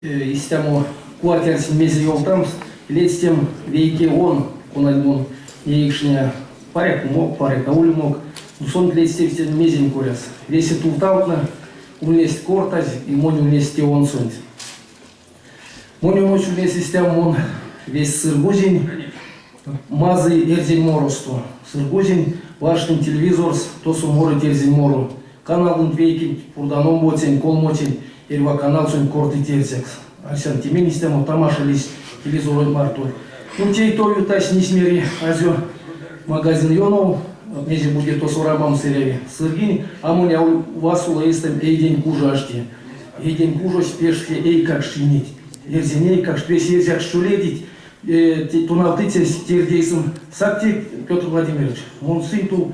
Истямо кувать арсинь мезе ёвтамс, ледстям вейке он, конань мон неекшния, паряк умок, паряк аволь умок, но сон ледстявсь тень мезень коряс. Весе тувталтнэ ульнесть кортазь, и монь ульнесь те онсонть. Монь онось ульнесь истямо, мон весть сыргозинь мазый эрзянь моросто. Сыргозинь, варштынь телевизорс, тосо морыть эрзянь моро. Каналонть вейкенть, пурдан омбоценть, колмоценть, эрьва каналсонть кортыть эрзякс. Арсян, те истямо тамаша лиссь телевизоронть марто. Ну, тей-тов ютась, нись мери, азё магазин ёнов, мезе бути тосо рамамс эряви. Сыргинь, а монь аволь васоло эйстэм эйдень кужо ашти. Эйдень кужось пешксе эйкакш чийнить. Эрзянь эйкакшт весе эрзякс чоледить. Тонавтыцясь тердейсым. Сак теть, Петр Владимирович, мон сынь тов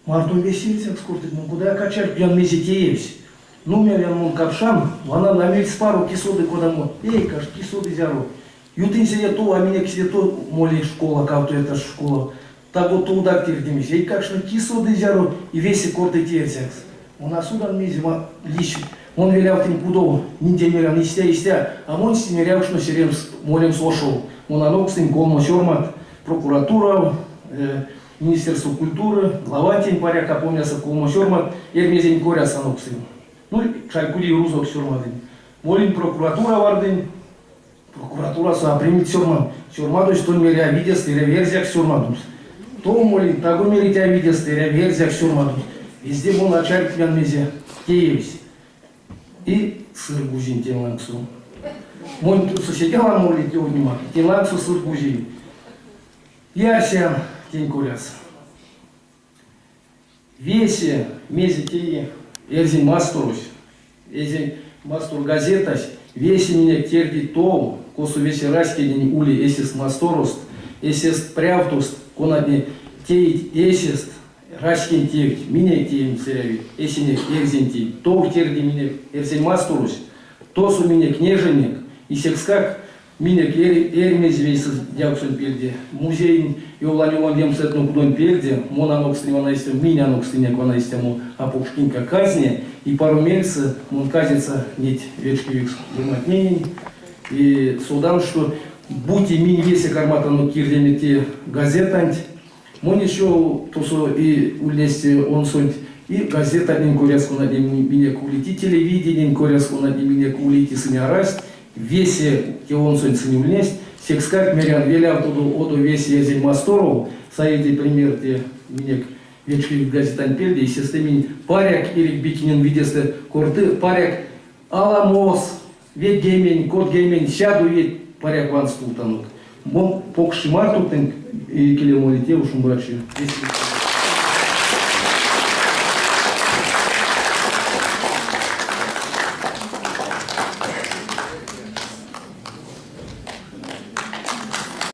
Мартон весе эрзякс кортыть, мон кода качак пьян мезе теевсь. Ну, мерян, мон капшан, вана на мельспаро ки соды кодамо, эйкакш, ки соды зяро. Ютынь седе тов, а минек седе тов моли школа, кавто этаж школа. Таго товдак тердимизь. Эйкакштне ки соды зяро, и весе кортыть эрзякс. Мон а содан мезе лиссь. Мон велявтынь кудов, нинтень мерян истя, истя, а монсь мерявкшнось эремс молемс ошов. Мон анокстынь колмо сёрмат прокуратурав, Министерство культуры, главантень, паряк, а помняса колмо сёрмат, Эрьмезень коряс анокстынь. Ну, чарькуди рузокс сёрмадынь. Молинь прокуратурав ардынь, прокуратурасо а примить сёрмам. Сёрмадозь тонь меря видестэ, эряви эрзякс сёрмадомс. То молинь, таго мерить а видестэ, эряви эрзякс сёрмадомс. Везде мон а чарькудян мезе теевсь. И сыргузинь те лангсо. Монь тосо седе ламо улить ёвтнемат, те лангсо сыргузинь. И арсян тень коряс. Весе, мезе теи Эрзянь масторось, Эрзянь мастор газетась, весе минек терди тов, косо весе раськетнень ули эсест масторост, эсест прявтост, конатне теить эсест раськень тевть, минек теемс эряви эсенек эрзянтень. Тов терди минек Эрзянь масторось, тосо минек неженек, и секскак Минек Эрьмезь вейсэ дявксонть пельде, музеень Йовлань Олонь лемсэ этнокудонть пельде, мон анокстынь вана истямо, минь анокстынек вана истямо апокшкинька казне, и паро мельсэ мон казеца неть вечкевикс ломантненень. И содан, что бути минь весе карматано кирдеме те газетанть, монь еще тосо и ульнесть онсонть и газетатнень коряс, конатне минек улить, и телевидениянь коряс, конатне минек улить, и сынь арасть. Весе те онсонть сынь ульнесть, секскак мерян велявтодо одов весе эрзянь масторов, саеде пример те минек вечкевикс газетанть пельде, и сестэ минь паряк Эрик Бикинин видестэ корты, паряк аламос, ведьгемень, кодгемень, сядо иеть паряк ванстултанок. Мон покш марто тынк икеле молите, шумбрачи. Весе.